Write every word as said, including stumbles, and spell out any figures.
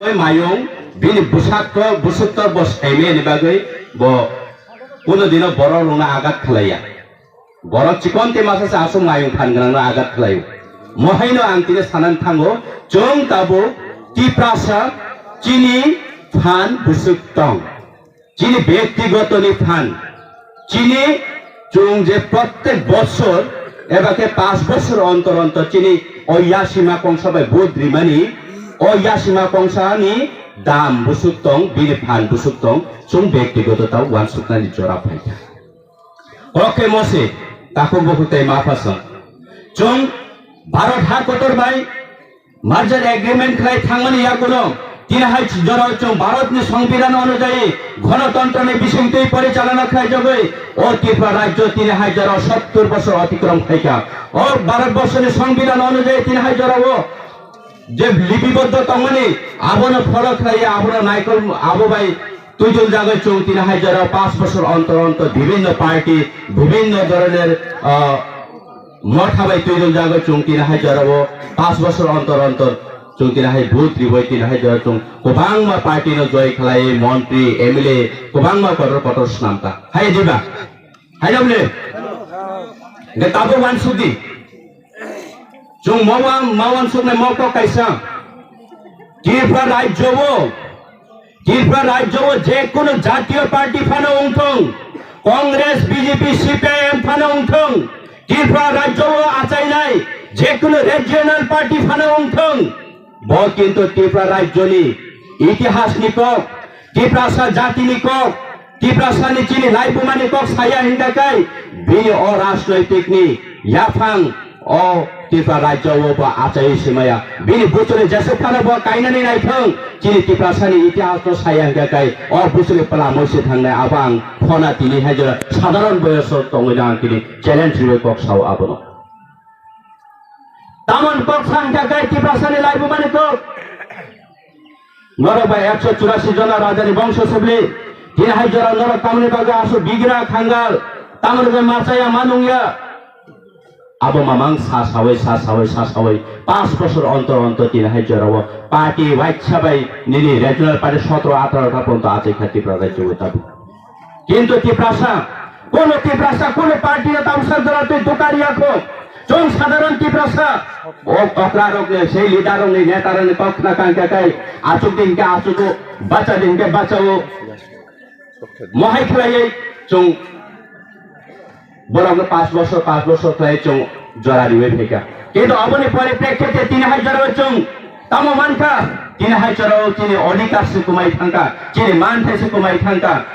Oi mayung, bini bwsakto, bwswktor bo saimani bagwi bo kuno dino borok rokno agat khlaiya. Borok chikon te masa se aswk mayung phan gwnangno agat khlaio. Mohaino ang tini sanani thango, chwng tabuk Tiprasa chini phan bwswk tong. Chini bektogotoni phan, chini chwng je prottek bosor eba khe panch bosor ontor ontor chini o yasima kongsa bai vote rimani, o yasima kongsani dam bwswk tong, bini phan bwswk tong, chwng bektigoto ta uansuknani jora phaikha. Oke mose, takhuk bukhuk tei mapha song. Chwng Bharat ha kotor bai Merger agreement khlai thangmani yagulo tini hai jorao chwng Bharatni Songbidan onujayi gonotontroni bisingtwi porichalona khlaijagwi o Tripura rajyo tini hai jorao sottur bosor otikrom khlaikha. O Bharat borsoni Songbidan onujayi tini hai jorao je lipiboddo tongmani abono follow khlaiya, abono naikol abo bai twiduljagwi chwng tini hai jorao panch bosor ontor ontor bibhinno party, bibhinno dhoroner, ah, motha bai twiduljagwi chwng tini hai jorao panch bosor ontor ontor chwng tini hai vote riwi tini hai jorao chwng kwbangma party no joy khlai, montri, M L A kwbangma kotor kotor swnamkha. Hai diba? Hai diba le? Hwnkhe tabuk uansukdi. Chwng mo uan-, ma uansuknai mo kok kaisa. Tripura rajyo o Tripura rajyo o je kunu jatiyo party phano wngthung, Congress, B J P, C P I M phano wngthung, Tripura rajyo o achainai je kunu regional party phano wngthung, bo kintu Tripura rajyoni itihasni kok, Tiprasa jatini kok, Tiprasani chini laibumani kok saya hingkha khe bini o rajnoitikni yaphang o Tripura rajyo o bo achaiwi simaya. Bini buchuni jesuk phano bo kainani naithung, chini Tiprasani itihasno saya hingkha khe o buchuni pwla moisi thangnai abo ang phona tini hai jora sadharon boyoso tongwi ang tini challenge riwi kok sao abono. Tamon kok sa hingkha khe Tiprasani laibumani kok. Norok bai ekso churasi jona rajani bongso subli. Tini hai jora norok tamni bagwi aswk bigra khangal. Tamni bagwi machaya manungya. Abo mamang sa sawi, sa sawi, sa sawi. Panch bosor ontor ontor tini hai jora o party waisa bai nini regional party sotro atharo ta ponto achai kha Tripura rajyo o tabuk. Kintu Tiprasa, kono Tiprasa, kono party no tabuk sa jora twi duka riya kho. Chwng sadharon Tiprasa, o okra rok ni, sei leader rok ni, neta rok ni kok khna kang khe kai, achuk din khe achuk o, bacha din khe bacha o. Mohai khlaiwi chwng borok no panch bosor, panch bosor khlai chwng jora riwi phaikha. Kintu aboni poriprekkhe tini hai jora o chwng tamo mankha, tini hai jora o chini odhikar se kwmai thangkha, chini manthai se kwmai thangkha.